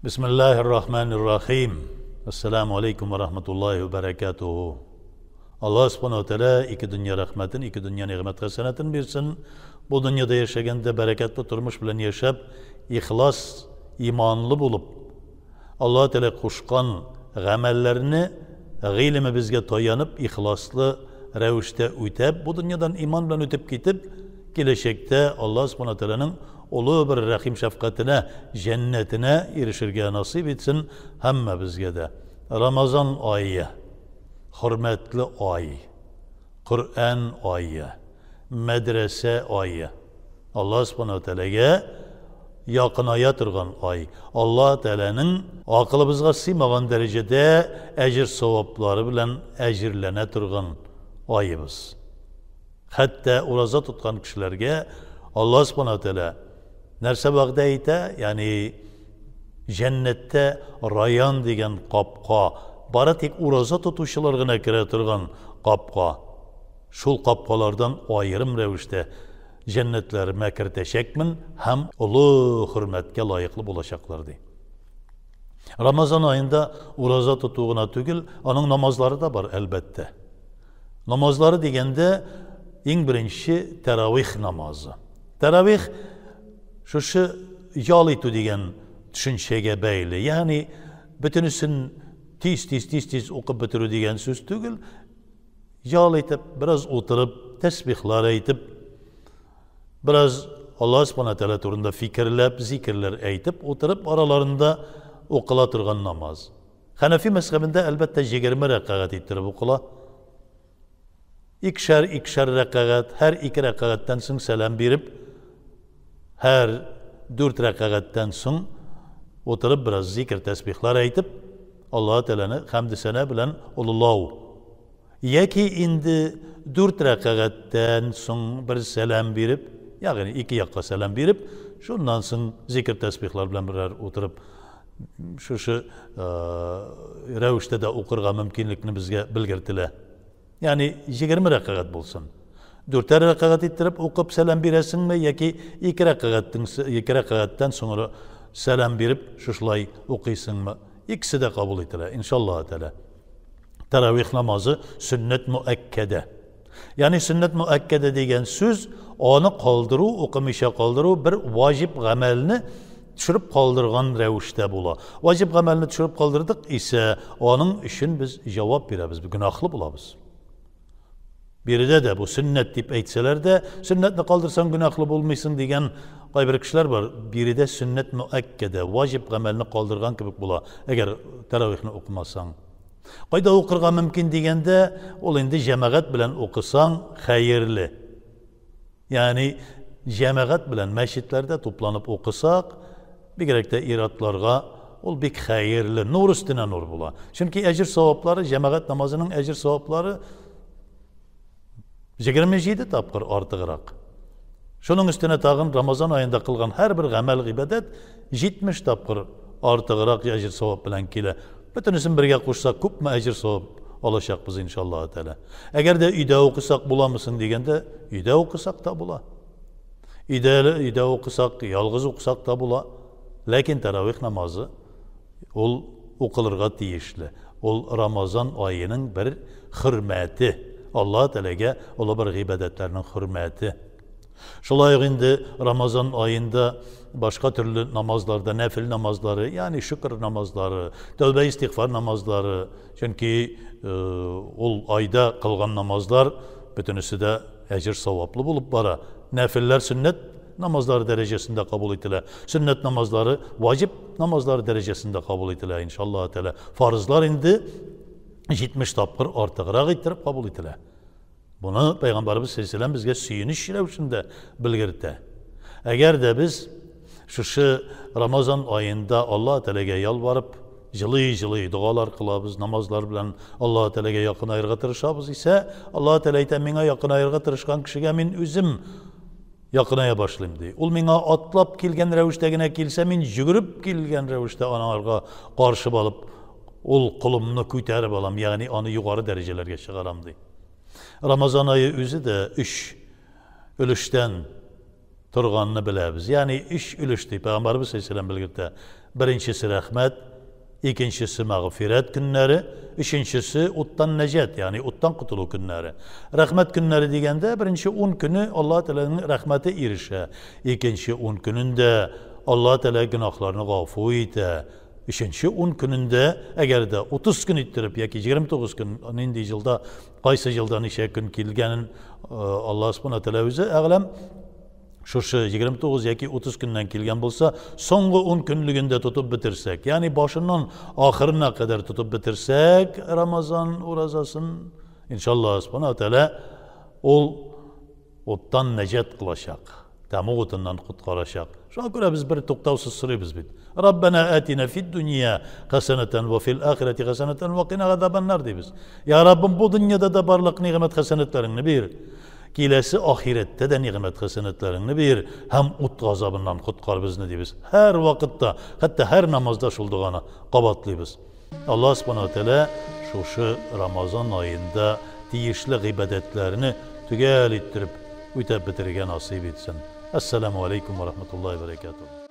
Бисмиллахир-рахманир-рахим. Ассаламу алейкум ва рахматуллахи ва баракатуху. Аллаһ субханаһу ва тааля ике дөнья рәхмәтен, ике дөнья нигъмәт хәсәнәтен бирсен. Бу дөньяда яшәгәндә бәрәкәтле тормыш белән яшәп, ихлас, иманлы булып, Аллаһ Тәгалә кушкан гамәлләрне гыйлемебезгә таянып, ихласлы рәвештә үтәп, бу дөньядан иман белән үтеп китеп, киләчәктә Аллаһ субханаһу ва тааляның олы бер рәхим-шәфкатенә, җәннәтенә ирешергә насыйп итсен һәммәбезгә дә. Рамазан ае, хөрмәтле ай, Коръән ае, мәдрәсә ае. Аллаһ Субханаһу ва Тәгаләгә якыная торган ай. Аллаһ Тәгаләнең акылыбызга сыймаган дәрәҗәдә әҗер-саваплары белән әҗерләнә торган аебыз. Хәтта ураза тоткан кешеләргә Аллаһ Субханаһу ва Тәгалә нәрсә вәгъдә итә? Ягъни җәннәттә Раян дигән капка, бары тик ураза тотучылар гына керә торган капка. Шул капкалардан аерым рәвештә җәннәтләремә кертәчәкмен һәм олы хөрмәткә лаеклы булачаклар, ди. Рамазан аенда ураза тоту гына түгел, аның намазлары да бар, әлбәттә. Намазлары дигәндә, иң беренче тәравих намазы. Тәравих шушы ял итү дигән төшенчәгә бәйле. Ягъни бөтенесен тиз-тиз тиз-тиз укып бетерү дигән сүз түгел. Ял итеп, бераз утырып, тәсбихлар әйтеп, бераз Аллаһ Субхана Тәгалә турында фикерләп, зикерләр әйтеп, утырып араларында укыла торган намаз. Хәнәфи мәзхәбендә, әлбәттә, 20 рәкәгать иттереп укыла. Икшәр, икшәр рәкәгать, һәр ике рәкәгатьтән соң сәлам биреп, һәр дүрт рәкәгатьтән соң утырып бераз зикер тәсбихлар әйтеп, Аллаһ Тәгаләне хәмде-сәнә белән олылау. Яки инде дүрт рәкәгатьтән соң бер сәлам биреп, ягъни ике якка сәлам биреп, шуннан соң зикер тәсбихлар белән берәр утырып, шушы рәвештә дә укырга мөмкинлекне безгә белгертелә. Ягъни 20 рәкәгать булсын. Дүртәр рәкәгать иттереп укып сәлам бирәсеңме яки ике рәкәгатьтән ике рәкәгатьтән соң сәлам биреп шушылай укыйсыңмы? Икесе дә кабул ителә, иншаллаһ тәгалә. Таравих намазы сөннәт муәккәдә. Ягъни сөннәт муәккәдә дигән сүз аны калдыру, укымыйча калдыру бер ваҗиб гамәлне төшереп калдырган рәвештә була. Ваҗиб гамәлне төшереп калдырдык исә, аның өчен без җавап бирәбез, гөнаһлы булабыз. Биредә дә бу сөннәт дип әйтсәләр дә, сөннәтне калдырсаң гөнаһлы булмыйсың дигән кайбер кешеләр бар. Биредә сөннәт муәккәдә, ваҗиб гамәлне калдырган кебек була, әгәр тәравихны укымасаң. Кайда укырга мөмкин дигәндә, ул инде җәмәгать белән укысаң хәерле. Ягъни җәмәгать белән мәчетләрдә тупланып укысак, бигрәк тә ир-атларга ул бик хәерле, нур өстенә нур була. Чөнки әҗер саваплары, җәмәгать намазының әҗер саваплары 27 тапкыр артыграк. Шуның өстенә тагын Рамазан аенда кылган һәрбер гамәл гыйбадәт 70 тапкыр артыграк әҗер савап белән килә. Бөтенесен бергә кушсак, күпме әҗер савап алачакбыз иншаллаһ тәгалә. Әгәр дә өйдә укысак буламы соң дигәндә, өйдә укысак та була. Өйдә өйдә укысак, ялгыз укысак та була. Ләкин таравих намазы ул укылырга тиешле. Ул Рамазан аеның бер хөрмәте. Аллаһ Тәгаләгә олы бер гыйбадәтләрнең хөрмәте. Шулай ук инде Рамазан аенда башка төрле намазларда, нәфил намазлары, ягъни шөкер намазлары, тәүбә истигъфар намазлары, чөнки ул айда кылган намазлар бөтенесе дә әҗер саваплы булып бара. Нәфилләр сөннәт намазлары дәрәҗәсендә кабул ителә. Сөннәт намазлары ваҗиб намазлары дәрәҗәсендә кабул ителә, иншаллаһ тәгалә. Фарызлар инде 70 тапкыр артыграк иттереп кабул ителә. Моны Пәйгамбәребез саллаллаһу безгә сөенеч рәвешендә белгертә. Әгәр дә без шушы Рамазан аенда Аллаһ Тәгаләгә ялварып, җылый-җылый догалар кылабыз, намазлар белән Аллаһ Тәгаләгә якынаерга тырышабыз исә, Аллаһ Тәгалә әйтә, миңа якынаерга тырышкан кешегә мин үзем якыная башлыйм ди. Ул миңа атлап килгән рәвештә генә килсә, мин йөгереп килгән рәвештә анарга каршы балып, ул колымны күтәреп алам, ягъни аны югары дәрәҗәләргә чыгарам ди. Рамазан ае үзе дә өч өлештән торганны беләбез. Ягъни өч өлеш ди Пәйгамбәрбез саллаллаһу белгертә. Беренчесе рәхмәт, икенчесе мәгъфирәт көннәре, өченчесе уттан нәҗат, ягъни уттан котылу көннәре. Рәхмәт көннәре дигәндә, беренче ун көне Аллаһ Тәгаләнең рәхмәте ирешә. Икенче ун көнендә Аллаһ Тәгалә гөнаһларны гафу итә. Өченче ун көнендә, әгәр дә 30 көн иттереп яки 29 көн, нинди елда, кайсы елда ничә көн килгәнен Аллаһ Субхана Тәгалә үзе әгъләм, шушы 29 яки 30 көннән килгән булса, соңгы 10 көнлегендә тотып бетерсәк, ягъни башыннан ахырына кадәр тотып бетерсәк Рамазан уразасын, иншаллаһ Субхана Тәгалә ул уттан нәҗат кылачак, тәмуг утыннан коткарачак. Шуңа күрә без бер туктаусыз сорыйбыз бит. Раббана атина фид дөнья хасанатан ва фил ахирати хасанатан ва кина газабаннар дибез. Я Раббым, бу дөньяда да барлык нигъмәт хасанатларыңны бир. Киләсе ахирәттә дә нигъмәт хәсәнәтләреңне бир һәм ут газабыннан коткар безне дибез. Һәр вакытта, хәтта һәр намазда шул доганы кабатлыйбыз. Аллаһ Субхану Тәгалә шушы Рамазан аенда тиешле гыйбадәтләрне төгәл иттереп үтәп бетерергә насыйп итсен. Әссәламу алейкум ва рахматуллаһи ва баракатуһ.